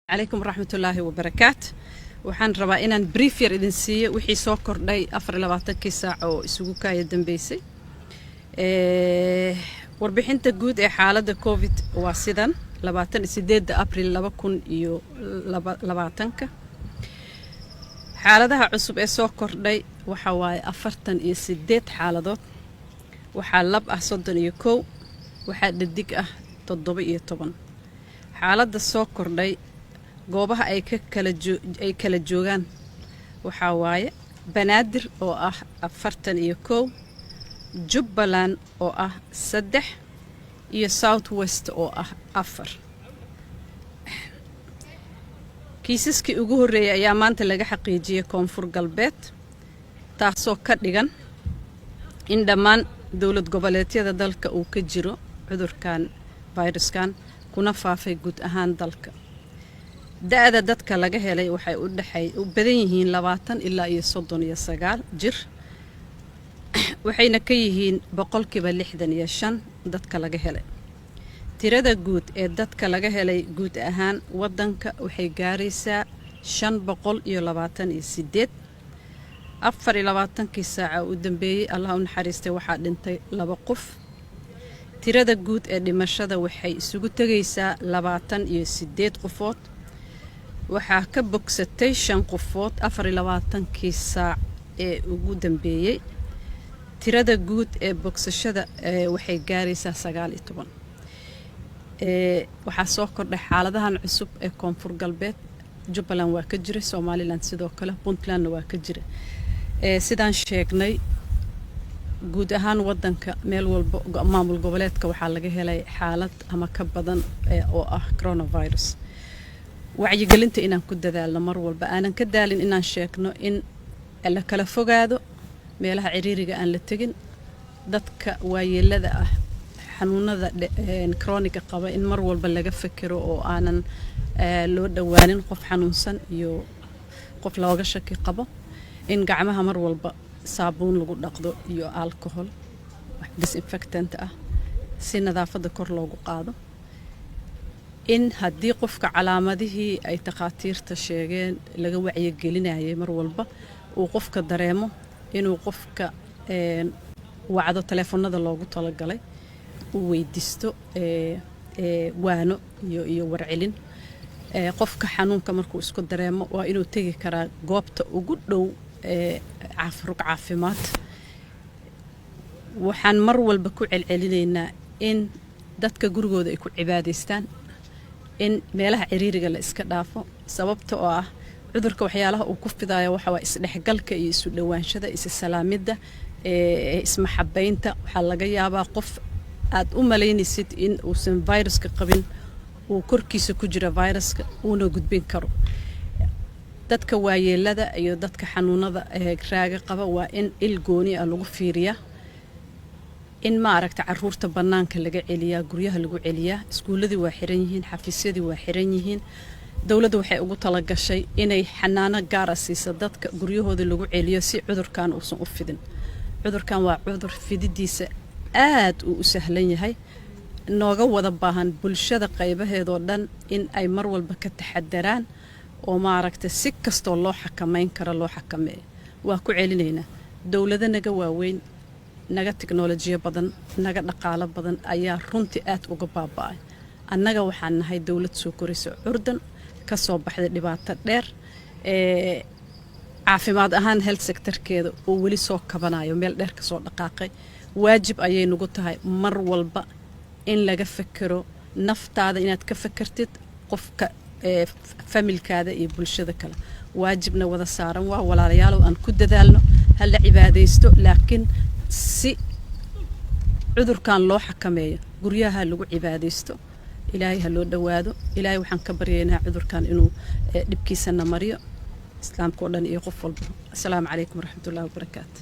Calaykum waraxmatullaahi wabarakaat. Waxaan rabaa inaan brief yar idin siiyo wixii soo kordhay 24-kii saac oo isugu kaaya dambeysay. Warbixinta guud ee xaaladda COVID waa sidan: 28-da Abril 2020-ka, xaaladaha cusub ee soo kordhay waxa waaye 48 xaaladood. Waxaa lab ah 31, waxaa dhadig ah 17. Xaaladda soo kordhay goobaha ay ka kala ay kala joogaan waxaa waaye Banaadir oo ah 41, Jubbaland oo ah 3 iyo South West oo ah 4. Kiisaskii ugu horreeyay ayaa maanta laga xaqiijiyey Koonfur Galbeed, taasoo ka dhigan in dhammaan dowlad goboleedyada dalka uu ka jiro cudurkan fayraskan, kuna faafay guud ahaan dalka. Da-da dadka laga helay waxay u dhexay u badan yihiin 20 ilaa iyo 39 jir, waxayna ka yihiin 65% dadka laga helay. Tirada guud ee dadka laga helay guud ahaan waddanka waxay gaaraysaa 528. 24-kii saaca u dambeeyey, Allah u naxariistay, waxaa dhintay laba qof. Tirada guud ee dhimashada waxay isugu tegaysaa 28 qofood. Waxaa ka bogsatay shan qofood 24-kii saac ee ugu dambeeyey. Tirada guud ee bogsashada waxay gaaraysaa 19. Waxaa soo kordhay xaaladahan cusub ee Koonfur Galbeed. Jubbaland waa ka jira, Somaliland sidoo kale, Puntlandna waa ka jira. Sidaan sheegnay, guud ahaan wadanka meel walba maamul goboleedka waxaa laga helay xaalad ama ka badan oo ah coronavirus. Wacyigelinta inaan ku dadaalno mar walba, aanan ka daalin inaan sheegno in la kala fogaado, meelaha ciriiriga aan la tegin, dadka waayeelada ah, xanuunada chronic-ga qaba in mar walba laga fekero oo aanan loo dhowaanin qof xanuunsan iyo qof looga shaki qabo, in gacmaha mar walba saabuun lagu dhaqdo iyo alcohol, wax disinfectant ah, si nadaafadda kor loogu qaado, in haddii qofka calaamadihii ay takhaatiirta sheegeen laga wacyigelinayay mar walba uu qofka dareemo, inuu qofka wacdo taleefanada loogu talagalay, uu weydiisto waano iyo warcelin. Qofka xanuunka markuu isku dareemo waa inuu tegi karaa goobta ugu dhow rug caafimaad. Waxaan mar walba ku celcelinaynaa in dadka gurigooda ay ku cibaadaystaan, in meelaha ciriiriga la iska dhaafo, sababta oo ah cudurka waxyaalaha uu ku fidayo waxa waa isdhexgalka iyo isu dhowaanshada, isa salaamidda, ismaxabaynta. Waxaa laga yaabaa qof aad u malaynaysid in uusan viruska qabin uu korkiisa ku jira viruska, uuna gudbin karo. Dadka waayeelada iyo dadka xanuunada raaga qaba waa in il gooni ah lagu fiiriyaa, in maaragta caruurta bannaanka laga celiyaa, guryaha lagu celiyaa. Iskuulladii waa xiran yihiin, xafiisyadii waa xiran yihiin. Dowladda waxay ugu talagashay inay xanaano gaara siiso dadka guryahooda lagu celiyo si cudurkan uusan u fidin. Cudurkan waa cudur fididiisa aad uu u sahlan yahay, nooga wada baahan bulshada qaybaheedoo dhan in ay mar walba ka taxadaraan oo maaragta si kastoo loo xakameyn karo loo xakameeyo. Waa ku celinaynaa, dowlado naga waaweyn, naga tiknolojiyo badan, naga dhaqaalo badan ayaa runtii aad uga baaba'ay. Annaga waxaan nahay dowlad soo koraysa, curdan ka soo baxday dhibaato dheer, ee caafimaad ahaan health sector-keeda oo weli soo kabanayo, meel dheer ka soo dhaqaaqay. Waajib ayay nagu tahay mar walba in laga fekero naftaada, inaad ka fekertid qofka family-kaada iyo bulshada kale. Waajibna wada saaran waa, walaalayaalow, aan ku dadaalno. Ha la cibaadaysto, laakiin si cudurkan loo xakameeyo guryaha lagu cibaadaysto, Ilaahay ha loo dhowaado. Ilaahay waxaan ka baryaynaa cudurkan inuu dhibkiisana mariyo, islaamka oo dhan iyo qof walba. Asalaamu calaykum waraxmatullahi wabarakaatu.